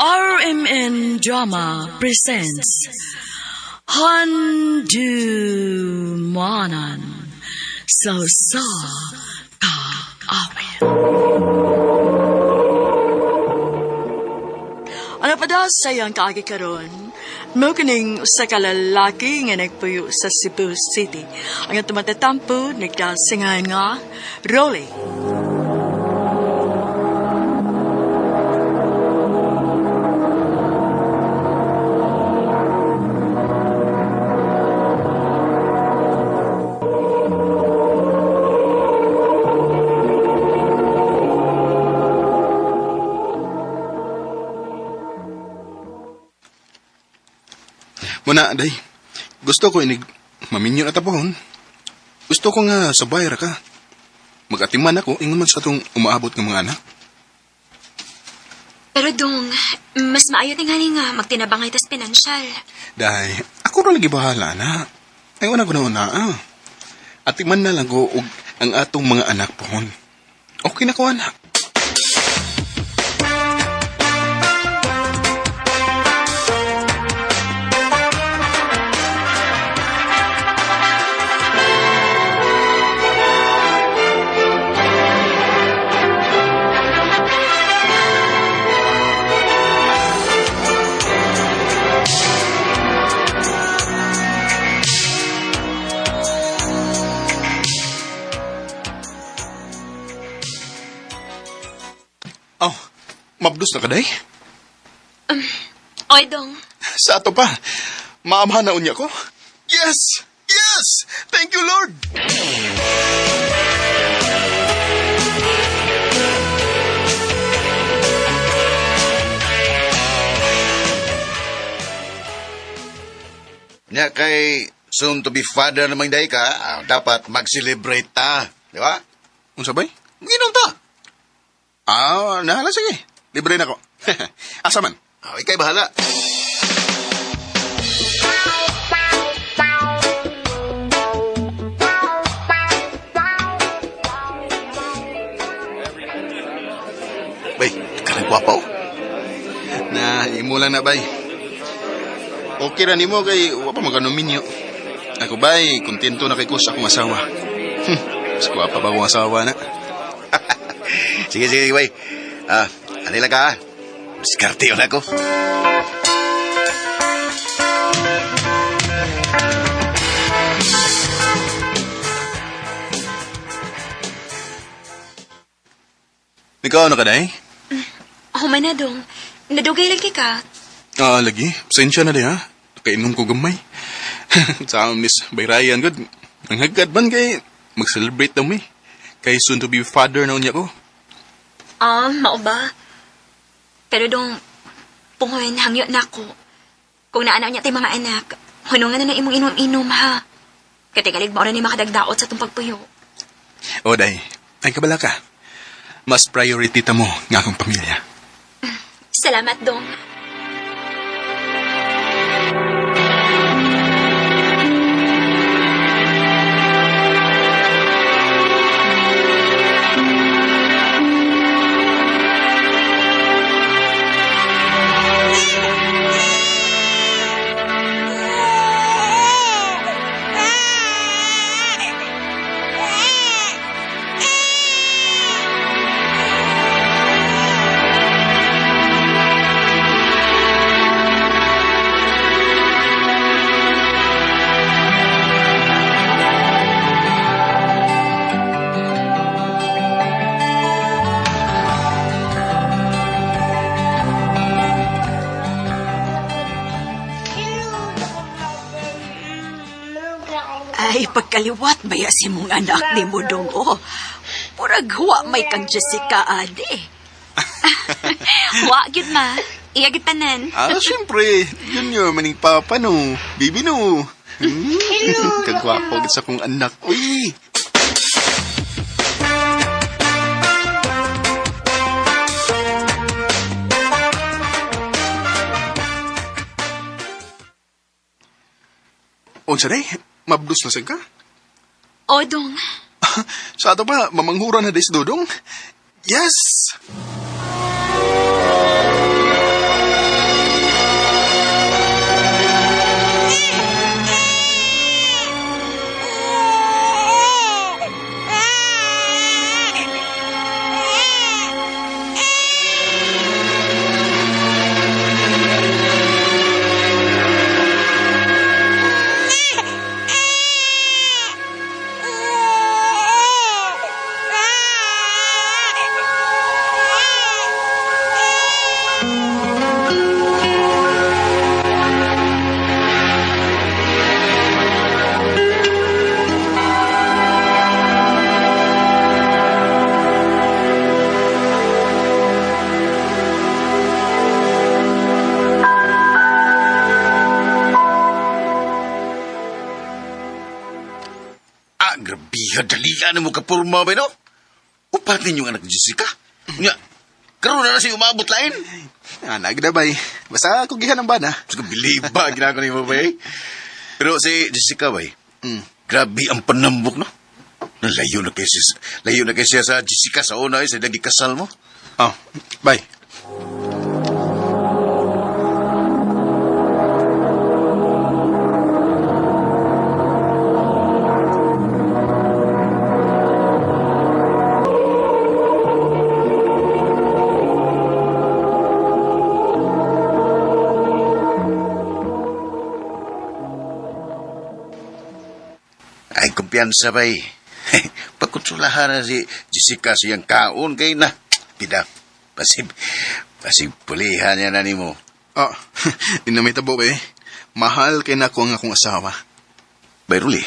RMN Drama presents Handu Manan So Sa Kaawit. Ano pa daw sa iyang kaagi karon? Mo kining usa ka lalaki nga nagpuyo sa Cebu City. Ang tumatatampo nagdasingan nga Rolly. Muna, day. Gusto ko inig maminyo na tapohon. Gusto ko nga sabay ra ka. Magatiman ako, ingon man sa atong umaabot ng mga anak. Pero dong, mas maayo tingali nga magtinabangay tas pinansyal. Day, ako ra lagi bahala na. Ay, una ko na una, ah. Atiman na lang ko og ang atong mga anak pohon. Okay na ko, anak. Oh, mabdos na ka, day? Oy, dong, Sa ato pa, maamhan na unya ko. Yes! Yes! Thank you, Lord! Nya kay soon to be father namang day ka, ah, dapat mag-celebrate ta. Di ba? Unsa bay? Ginom ta. Ah, nahala sige. Libre na ko. Asa man? Ah, ikay bahala. Bay, karang gwapa oh. Na, imo lang na, bay. Okay ra nimo kay wa pa maganominyo. Ako bay, kontento na kay ko sa akong asawa. Mas gwapa pa akong asawa na. Sige, sige, bay. Ah, ano lang ka ha? Diskarte yun ako. Ikaw na ka, day? human na dong. Nadugay lagi ka. Ah, lagi. Pasensya na day, ha? Kainom ko gamay. Sa Miss Bayrayan, good. Ang hagad man kay mag-celebrate na mi. Kay soon to be father na unya ko. Ah, mao ba? Pero dong, pungon, hangyo na ako. Kung naanaw niya tay mga anak, hunungan na na imong inom-inom ha. Katigalig mo ni makadagdaot sa tong pagpuyo. O, day. Ay, kabala ka. Mas priority ta mo nga akong pamilya. Salamat, dong. Ay, pagkaliwat, maya si mong anak ni mo dong, oh. Murag huwa may kang Jessica, ade. Wa, gyud ma. Iya gyud tanan. Ah, siyempre. Junior, maning papa no. Baby no. Kagwapo gid sa akong anak. Uy! Unsa day? Mabdos na sad ka? O, dong. Sa ato pa, mamanghura na day si Dodong. Yes! Di ano mo kapurma ba, no? Upat ninyong anak ni Jessica. Nya, karoon na na siya umabot lain. Anak na, bay. Basta kugihan ang bana. Sa biliba, ginagawa ni mo, bay. Pero si Jessica, bay, grabe ang panambok, no? Layo na kayo siya, layo na kayo siya sa Jessica sa una, eh, sa nagikasal mo. Oh, bye. Ay, kumpiyansa, bay. Pagkutsulahan na si Jessica siyang kaon kay na. Pida, pasig, pasig pulihan niya na nimo. Oh, di na may tabo eh. Mahal kay nako ang akong asawa. Bay, Ruli.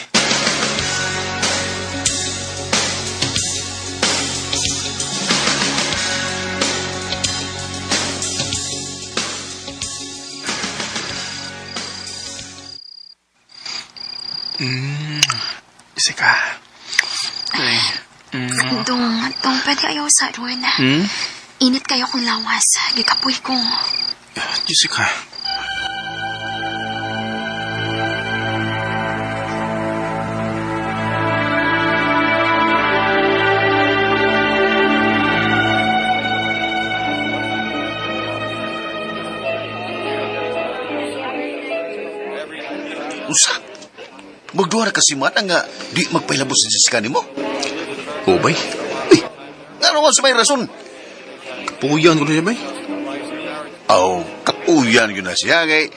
Jessica. Ay. Dong, dong, pwede ayaw sa ron. Hmm? Init kayo kong lawas. Gikapoy ko. Jessica. Usa. Magduha na kasi man nga di magpailabot si Jessica nimo. Oo, bay. Uy, nga naman sa may rason. Kapuyan ko na siya, bay. Aw, kapuyan yun na siya kay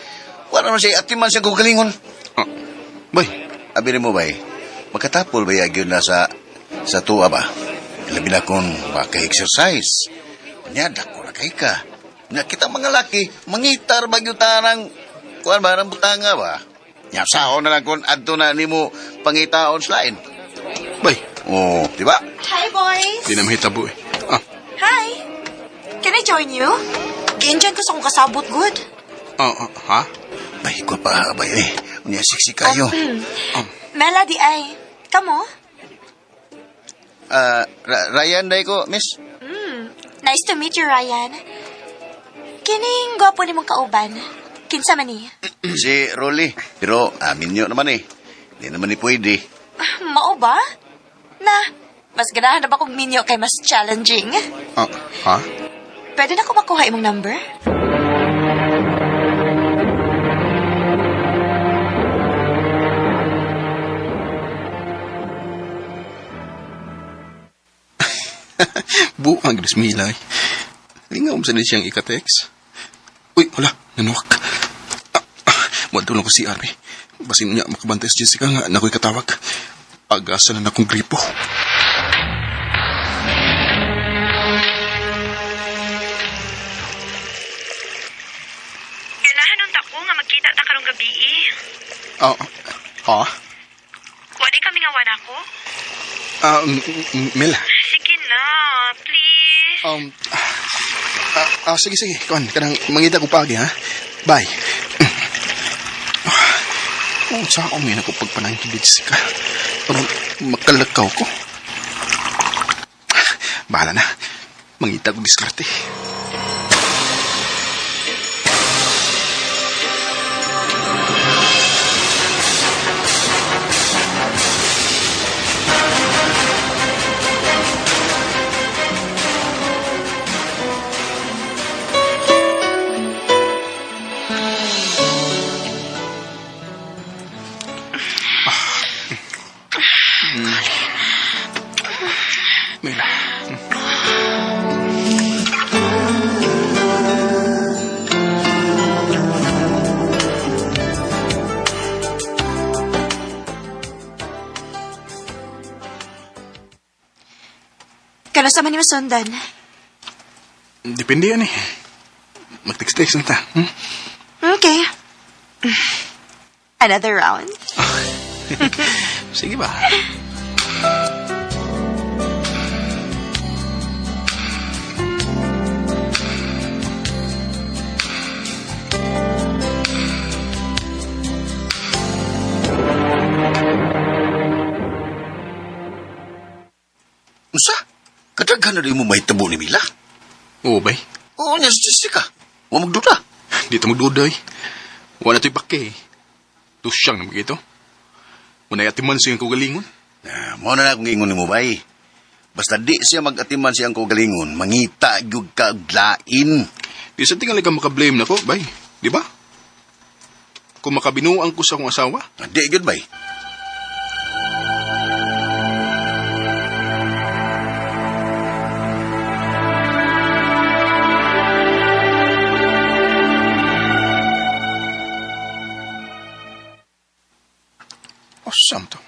wala naman siya atiman siya kagalingon. Ah, bay. Abi mo bay, makatapol ba yun na sa tuwa ba? Labi na kung maka-exercise. Nya, dako na kay ka. Nya, kita mga laki, mangitar ba yun tarang, kuan ba, rang butanga ba? Nya, sahon na lang kung adto na nimo pangitaon sa lain. Bay. Oh, di ba? Hi, boys! Di na may tabo eh. Ah, Hi! Can I join you? Gienjoy ko sa kong kasabot, good. ah, ah, ha? Bay, ko pa, bay, eh. Unya, siksi kayo. Melody ay. Kamo? Ah, Ryan, day ko, miss. Nice to meet you, Ryan. Kining gwapo ni mong kauban. Kinsa man ni? Si Rolly. Pero amin nyo naman eh. Hindi naman ni pwede. Mao ba? Na, mas ganahan na ba kong minyo kay mas challenging? Ah, ha? Pwede na ko makuha imong number? Buang gris Mila eh. Lingaw mo sa din siyang ikatext. Uy, wala. Nanuwak. Ah, ah, Muadto lang ko si Arby. Basin niya makabantay si Jessica nga nako'y katawag. Pag-asa na nakong gripo. Ganahan unta ko nga magkita ta karong gabi eh. Ah, ha? Wala kami nga wala ko. Ah, Mila. Sige na, please. Sige, sige. Kuan, kanang mangita ko paagi, ha? Bye. Oh, sa akong ngayon ako pagpanangkin ni Jessica. Parang makalakaw ko. Bahala na. Mangita ko diskarte. Mila. Kano sa man ni masundan? Depende yan eh. Mag-text-text na ta. Hmm? Okay. Another round? Sige ba? na di mo mahitabo ni Mila. Oo, bay. Oo niya si Jessica. Wa magduda. Dito magduday. Wala to'y pake eh. Tusyang naman ito. Wala atiman sa iyong kaugalingon. Ah, mao na na akong ingon nimo bay. Basta di siya mag-atiman siyang kaugalingon, mangita gyud ka og lain. Di sa tingali ka makablame na ko, bay. Di ba? Kung makabinuang ko sa akong asawa, Ah, di gyud bay. Awesome to.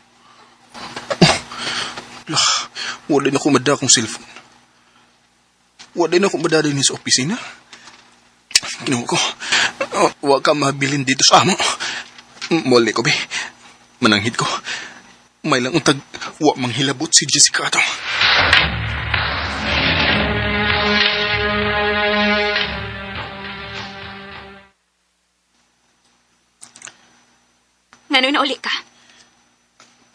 Lah, wala na ko mada akong cellphone. Wala na ko mada din sa opisina. Kinuha ko. Oh, wa ka mabilin dito sa amo. Muli ko, be. Mananghid ko. May lang untag, wa manghilabot si Jessica ato. Ngano na uli ka?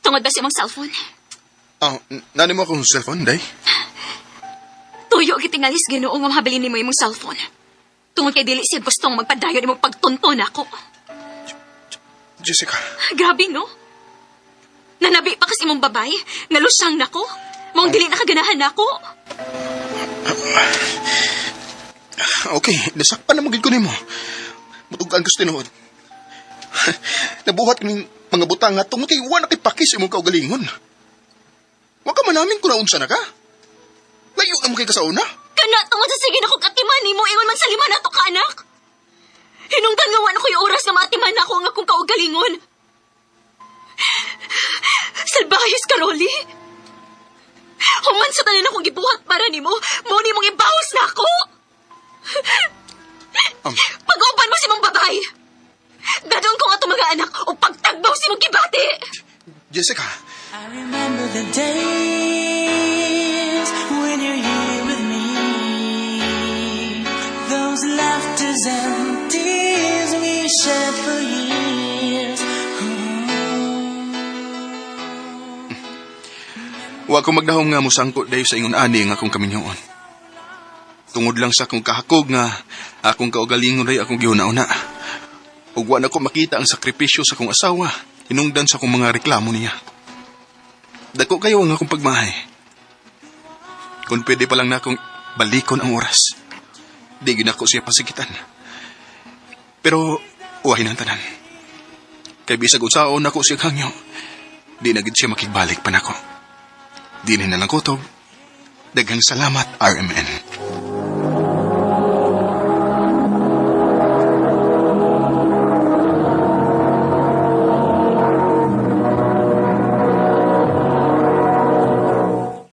Tungod ba sa imong cellphone? Ah, nani mo akong cellphone, day? Tuyo gitingalis Ginoo nga mahabilin nimo imong cellphone. Tungod kay dili siya gustong magpadayon imong pagtunton ako. Jessica, Grabe no. Nanabi pa kasi imong babay, nga lusyang nako. Maong dili nakaganahan nako. okay, nasakpan na magid ko nimo. Mutugan ko sa tinuod. Nabuhat ning mga butang nga tungod kay wa na kay paki sa imong kaugalingon. Wa ka manamin kung naunsa na ka. Layo na mo kay ka sa una. Kana tungod sa sige nako katiman nimo ingon man sa lima nato ka anak. Hinungdan nga wa na ko'y oras nga maatiman nako ang akong kaugalingon. Salbahis ka, Rolly. Human sa tanan akong gibuhat para nimo, mo nimong ibahos na ako. Pag-uban mo si mong babay. Dadon ko nga itong mga anak o pagtagbaw si mong gibati. Jessica, I remember the days when you're here with me. Those laughters and tears we shared for years. Wa ko magdahom nga mosangko dayo sa ingon ani nga akong kaminyoon. Tungod lang sa akong kahakog nga akong kaugalingon ray akong gihuna-una. Ug wa na ko makita ang sakripisyo sa akong asawa hinungdan sa akong mga reklamo niya. Dako kayo ang akong pagmahay. Kung pwede pa lang na akong balikon ang oras, di gyud nako siya pasikitan. Pero uwahin ang tanan. Kay bisag unsaon nako siya hangyo, di na gid siya makigbalik pa nako. Di na lang kutob. Daghang salamat, RMN.